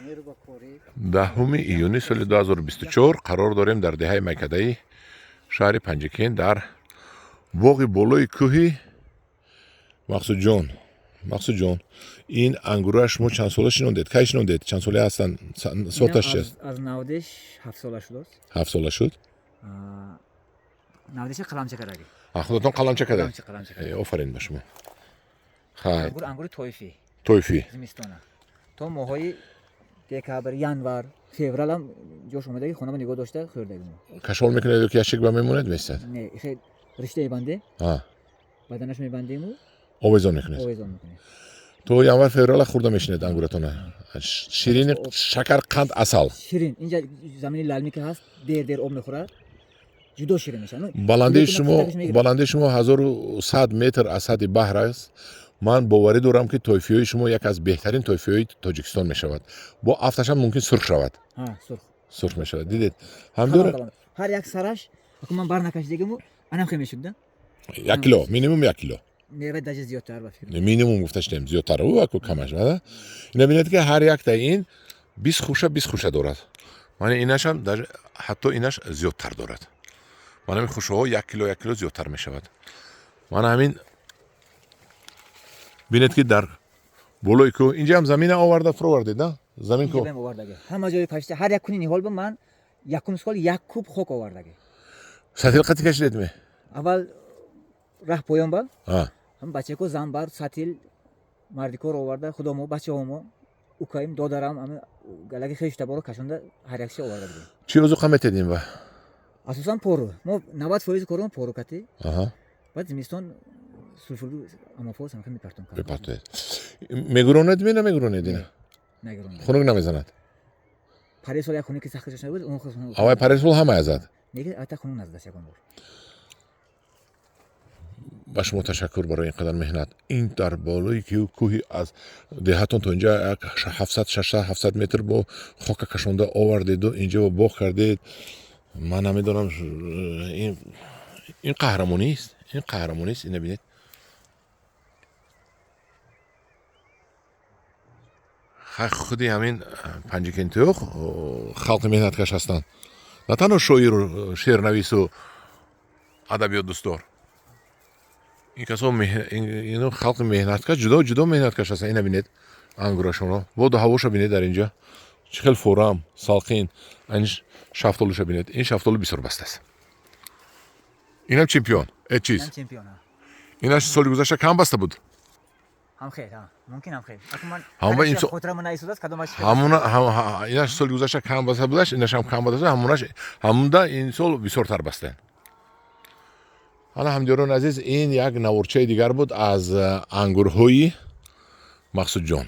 10 июни соли 2024 қарор дорем дар деҳаи Майкадаи шаҳри Панҷакент, дар боғи болои кӯҳи Мақсудҷон. Мақсудҷон, ин ангурҳоя шумо чанд сола шинондед? Кай шинондед? Чанд сола ҳастанд? Сорташ чи аст? Аз навдеш 7 сола шудааст. 7 сола шуд? Навдеша қаламча кардаги. Худатон қаламча кардед? Қаламча карда. Офарин ба шумо. Хай. Ангури тоифӣ. Тоифӣ. Зимистона. То моҳҳои декабр, январ, февралам ҷош омадаги, хонама нигоҳ дошта хӯрдаги мо. Кашол мекунед ё ки ящик ба мемонед, меистад? Не, хе ришта мебандем. Баданаш мебандему. Овезон мекунед? Овезон мекунем. То январ феврала хӯрда мешинед ангуратона. Ширини, шакар, қанд, асал. Ширин. Инҷа замини лалми ки ҳаст, дер дер об мехӯрад. Ҷудо ширин мешавад. Баландии шумо 1100 метр аз сатҳи баҳр аст. Ман боварӣ дорам, ки тойфиҳои шумо як аз беҳтарин тойфиҳои Тоҷикистон мешавад. Бо афташам мумкин сурх шавад. Сурх мешавад. Дидед? Ҳамдур ҳар як сараш, ман бар накашидагиму, анам хе мешуд, да? 1 кило, минимум 1 кило. Не, даже зиёдтар ба фикр. Минимум гуфта шудем, зиёдтар, ӯ аку камаш, да? Ина бинед, ки ҳар якта ин 20 хуша, 20 хуша дорад. Мана инашам даже ҳатто инаш зиёдтар дорад. Мана ҳамин хушаҳо 1 кило, 1 кило зиёдтар мешавад. Мана ҳамин бинед, ки дар болои кӯҳ инҷа ҳам замина оварда фуровардед, на? Замин ку? Ҳама ҷои пашта ҳар як куни ниҳол ба ман якум сол 1 куб хок овардаги. Сатил қати кашидед ме? Аввал раҳ поён ба. Ҳам бачако замбар, сатил, мардикор оварда, худомо, бачаҳомо, укаим, додарам, ами галаги хешу таборо кашонда ҳар якчи оварда будем. Чӣ озуқа метедим ба? Асосан пору. Мо 90% кормо пору кати. Баъд зимистон сулфур, амофос ҳам мепартом. Мепартоед. Мегуронед ме, намегуронед ина? Нагуронед. Хунук намезанад? Пари сол як хунуки сахт шуда буд, он хунук. Авай пари сол ҳама зад. Неки ата хунук назадааст ягон бор. Ба шумо ташаккур барои ин қадар меҳнат. Ин дар болои кӯҳи аз деҳатон то инҷа як 700, 600, 700 метр бо хока кашонда овардеду инҷа боғ кардед. Ман намедонам, ин қаҳрамонист, ин қаҳрамонист. Ина бинед. Худи ҳамин Панҷакентиҳо халқи меҳнаткаш ҳастанд. На танҳо шоиру шеърнавису адабиётдӯстдор. Ин касо ино халқи меҳнаткаш, ҷудо ҷудо меҳнаткаш ҳастанд. Ина бинед ангурашонро, боду ҳавоша бинед, дар инҷа чӣ хел форам, салқин. Ин шафтолуша бинед, ин шафтолу бисёр бастааст. Инам чемпион, э чиз. Инаш соли гузашта кам баста буд. Инаш соли гузашта кам баста будаш, инашам кам баста, ҳамонаш ҳамунда ин сол бисёртар бастаанд. Ҳана, ҳамдиёрони азиз, ин як наворчаи дигар буд аз ангурҳои Мақсудҷон.